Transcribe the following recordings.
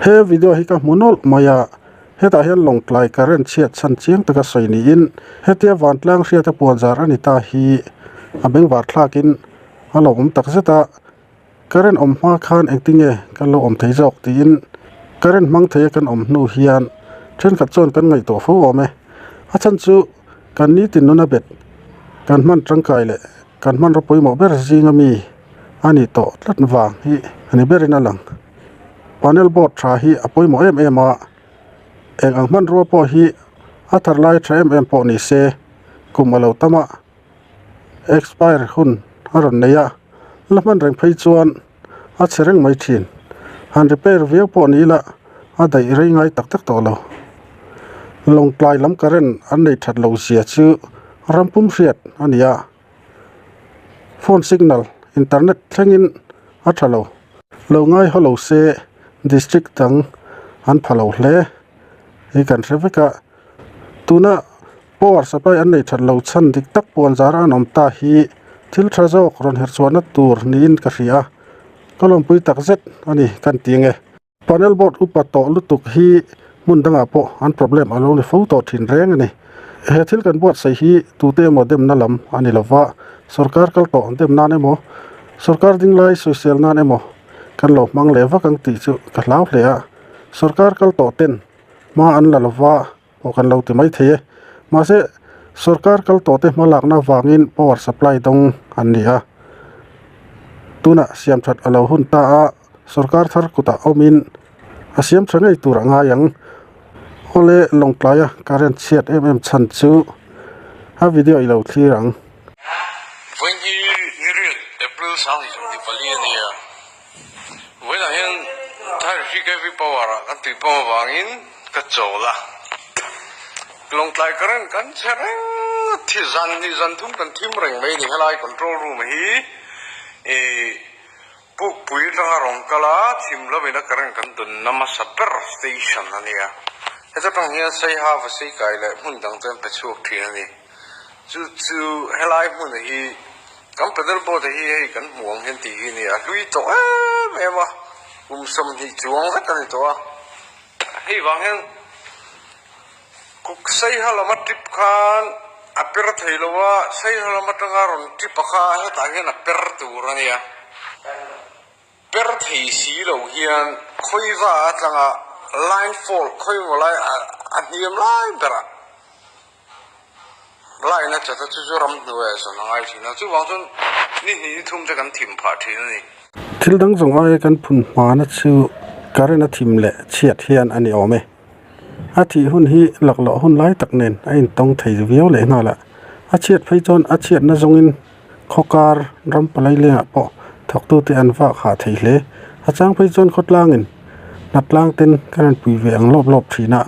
He video hi ka hmu nawlh mai a, hetah hian Lawngtlai current chhiat chhan chiang taka sawi niin hetia vantlang hriata puanzar a ni ta hi a bengvar thlakin a lo awm tak zet a. Current awm hma khan engtinge kan lo awm thei zawk tiin current hmang thei a kan awm hnu hian thenkhat chuan kan ngaihtuah fo awm e. A chhan chu kan nitin nuna bet kan hman tangkai leh kan hmanraw pawimawh ber zinga mi a nih tawh tlat vang hi a ni berin a lang. Panel board tha hi a pawimawh em em a, eng ang hmanrua pawh hi a thar lai tha em em pawh ni se kum a lo tam a. Expire hun a rawn nei a, la hman reng phei chuan a chhe reng mai thin. Han repair viau pawh ni ila a daih rei ngai tak tak tawh lo. Lawngtlai lam current an nei that lo zia chu ram pum hriat a ni a, phone signal, internet thlengin a tha lo. Lo ngai haw lo se district dang an pha lo hle hi kan hre vek a, tuna. Power supply an nei that lo chhan dik tak puan zara an awm ta hi thil tha zawk rawn herh chhuahna tur niin ka hria a, ka lawmpui tak zet a ni kan ti ange. Panel board upa tawh lutuk hi hmun dangah pawh an problem a lo ni fo tawh thin reng a ni. He thil kan buatsaih hi tute emaw demna lam a ni lova, sorkar kal tawh dem nan emaw, sorkar dinglai sawisel nan emaw kan lo hmang leh vak ang tih chu ka hlau hle a, sorkar kal tawh ten hma an la lova, pawh kan lo ti mai thei e. Mahse, sorkar kal tawh te hma lakna vangin power supply dawng an ni a. Tunah siam that a lo hun ta a, sorkar thar kutah awmin a siam tha ngei tur a ngai ang. Awle Lawngtlaia current chhiat em em chhan chu a video i lo thlir ang. Vawiin hi ni riat April 2024 a ni a, vawiinah hian Thai KV Power ah kan tui pawm avangin ka chawl a, Lawngtlai current kan chhe reng a, thi zan hnih zan thum kan thim reng mai a ni, helai control room hi ih Pukpui atanga rawn kal a, thim lovin a current kan dawn na hmasa ber station a nia, heta tang hian Saiha Vaseikai leh hmun dang te an pe chhuak thin a ni. Chu chu helai hmun hi kan pedal boat hi hei kan hmuh ang hian tih hi a ni a, hlui tawh em em a, kum 20 chuang vek a ni tawh a, hei vang hian kuk saiha lama trip khan a per thei lo a, saiha lam atanga rawn trip a kha hetah hian a per tur a nia. Per thei si lo hian khawiva atlanga line fault khawimaw lai a hniam lai berah line a chat a chu chu ramhnuai ah sawn a ngai thin a chuvang chuan ni hnih ni thum te kan thim phah thin a ni. Thil dang zawng aia kan phun hmana chu current a thim leh chhiat hian a ni awm e. A thih hun hi laklawh hun lai tak nen a intawng thei viau leh nghal a, a chhiat phei chuan a chhiatna zawngin Khawkar ram palai lengah pawh thawktute an vak hah thei hle. A chang phei chuan khawtlangin hnatlang ten kan rawn pui ve ang lawp lawp thin a,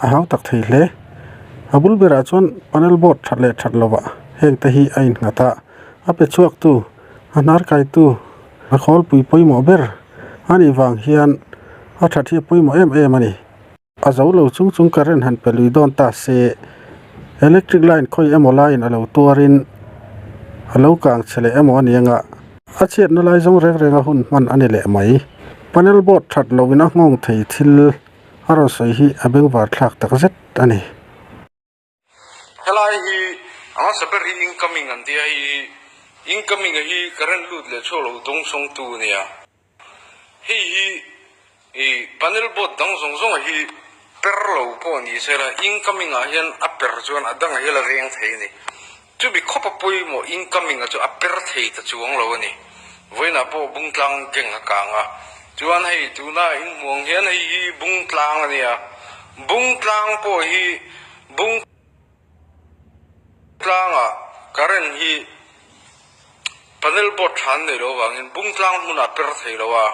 a hau tak thei hle. A bul berah chuan panel board that leh that lovah heng te hi a innghat a, a pe chhuaktu, a hnar kaitu, a khawlpui pawimawh ber a nih vang hian a that hi a pawimawh em em a ni. A zo lo chung chung current han pe lui dawn ta se, electric line khawi emaw laiin a lo tuarin a lo kang chhe leh emaw a ni anga, a chhiatna lai zawng reng renga hun hman a ni leh mai. Panel board that loin a nghawng thei thil a rawn sawi hi a bengvar thlak tak zet a ni. Helai hi a hmasa ber hi incoming an tia hei hi incoming a hi current lut leh chhuak lo dawng sawngtu a nia. Hei hi ih panel board dang zawng zawng ah hi per lo pawh ni se la incoming ah hian a per chuan a dangah hian a veng thei a ni. Chumi khawp a pawimawh incoming ah chu a per thei ta chuang lo a ni. Vawiinah pawh bungtlang keng a kang a, chuan hei tuna inhmuh ang hian hei hi bungtlang a nia, bungtlang pawh hi bung tlangah current hi panel board tha an nei loh avangin bungtlang hmunah a per thei lo a,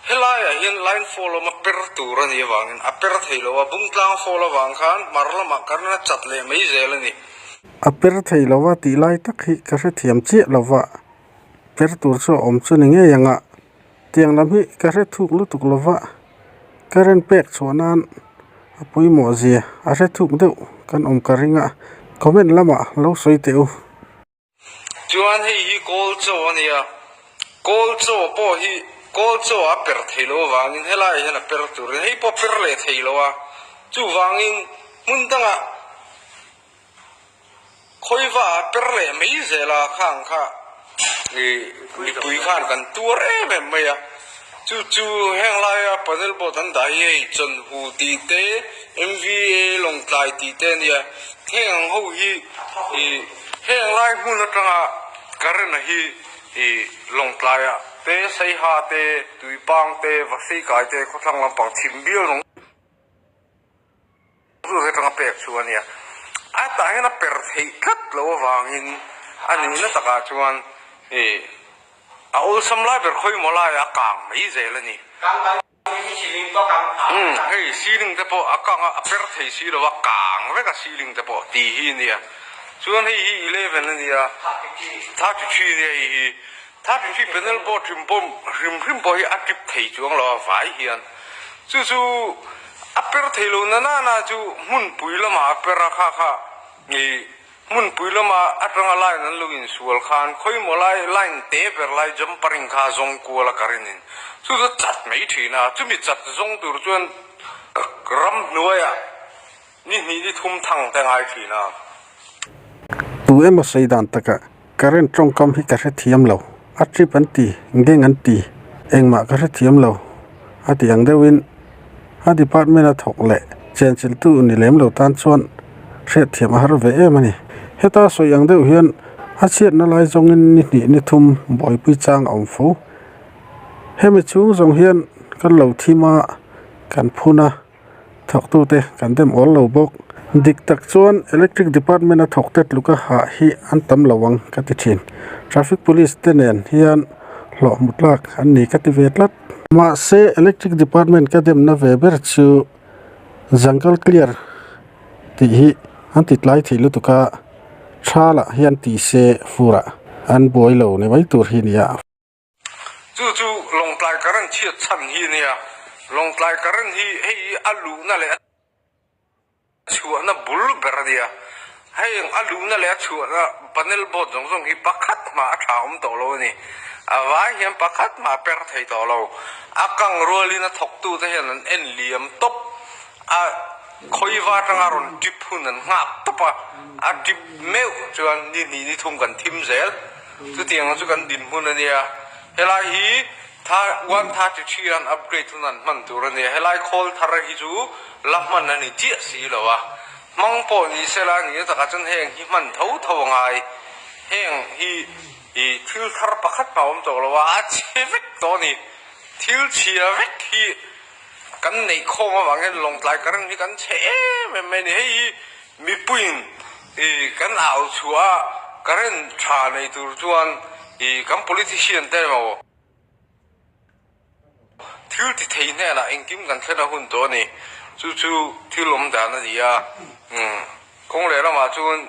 helaiah hian line fall awma per tur a nih avangin a per thei lo a, bungtlang fall avang khan hmar lamah current a chat leh mai zel a ni. A per thei lo a tih lai tak hi ka hrethiam chiah lo va, per tur chu a awm chu ni ngei ang a, tiang lam hi ka hre thuk lutuk lo va, current pek chhuah nan a pawimawh zia a hre thuk deuh kan awm ka ring a, comment lamah lo sawi teh u. Chuan hei hi kawl chaw a nia, kawl chaw pawh hi. Kawl chaw a per thei lo avangin helaiah hian a per turin hei pawh per leh thei lo a, chuvangin hmun dangah Khawiva a per leh mai zel a khang kha ih mipui khan kan tuar em em mai a, chu chu heng laia panel board an dah hi hei chawnhu tih te M_V_A lawngtlai tih te a nia, heng ang ho hi ih heng lai hmun atanga current a hi ih lawngtlai ah te saiha te tuipang te vasikai te khawthlang lampang chhim bial rawng. Chu atanga pek chu a nia. A tah hian a per theih tlat lo avangin a nihna takah chuan ih a awlsam lai ber khawi maw laiah a kang mai zel a ni. Umm hei ceiling te pawh a kang a, a per thei si lo a, kang vek a ceiling te pawh tih hi a nia. Chuan hei hi 11 a nia, 33 a nia hei hi. 33 panel board hrim pawh hrim hrim pawh hi a trip thei chuang lo a vai hian. Chu chu a per thei lo na nana chu hmunpui lamah a per a kha kha ih hmunpui lama atanga line an lo insual khan khawimaw lai line te ber lai jumpering kha a zawng kual a ka rinin chu chu chat mai thin a chumi chat zawng tur chuan ramhnuaiah ni hnih ni thum thang te ngai thin a. Tu emaw sawi dan takah Current tawngkam hi ka hrethiam lo, a trip an ti, gang an ti, engmah ka hrethiam lo a ti ang deuhin a department a thawk leh chenchiltu ni lem lo tan chuan hriatthiam a har ve em a ni. Heta sawi ang deuh hian a chhiatna lai zawngin ni hnih ni thum buaipui chang a awm fo. Hemi chhung zawng hian kan lo thim a, kan phun a. Thawktute kan dem awl lo bawk. Dik tak chuan Electric Department a thawkte tluka hah hi an tam lo ang ka ti thin. Traffic Police te nen hian hlawh hmu tlak an ni ka ti ve tlat. Mahse Electric Department ka demna ve ber chu Jungle Clear tih hi an ti tlai thei lutuk a, tha lah hian ti se furah an buai lo ni mai tur hi nia. Chu chu Lawngtlai current chhiat chhan hi a nia. Lawngtlai current hi hei hi a luhna leh a chhuahna bul ber a nia. Heng a luhna leh a chhuahna panel board zawng zawng hi pakhat mah a tha awm tawh lo a ni. A vai hian pakhat mah a per thei tawh lo. A kang rualin a thawktute hian an en liam tawp. A khawiva atanga rawn tip hun an nghak tawp a, a tip meuh chuan ni hnih ni thum kan thim zel. Chutiang chu kan dinhmun a nia. Helai hi tha 133 an upgrade hun an hman tur a nia. Helai khawl thar hi chu la hman a ni chiah si lo a. Hmang pawh ni se la ni takah chuan heng hi hman tho tho a ngai. Heng hi ih thil thar pakhat mah a awm tawh lo a, a chhe vek tawh a ni. Thil chhia vek hi kan neih khawm avang hian Lawngtlai current hi kan chhe em em mai a ni. Hei hi mipuiin ih kan au chhuah a current tha nei tur chuan ih kan politician te emaw thil ti thei hnenah engkim kan thlen a hun tawh a ni. Chu chu thil awm dan a ni a, umm kawng leh lamah chuan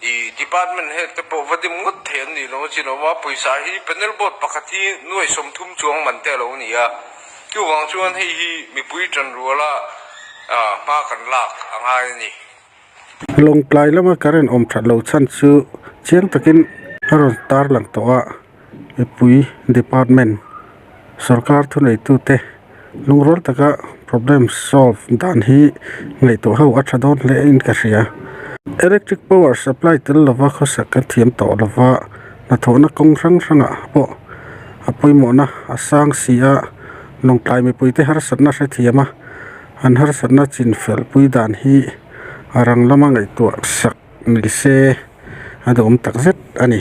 Ih department head te pawh va dim ngawt thei an nih lo a chin awm a, pawisa hi panel board pakhat hi nuai 30 chuang man te a lo ni a, chuvang chuan hei hi mipui tanruala hma kan lak a ngai a ni. Lawngtlai lama current awm that lo chhan chu chiang takin a rawn tarlang tawh a, mipui department sorkar thuneitute lungrual taka problem solve dan hi ngaihtuah ho a tha dawn hle in ka hria. Electric power supply tel lova khawsak kan thiam tawh lova hnathawhna kawng hrang hrangah pawh a pawimawhna a sang si a, lawngtlai mipuite harsatna hrethiam a, an harsatna chin fel pui dan hi a rang lama ngaihtuah sak ni se a duhawm takzet a ni.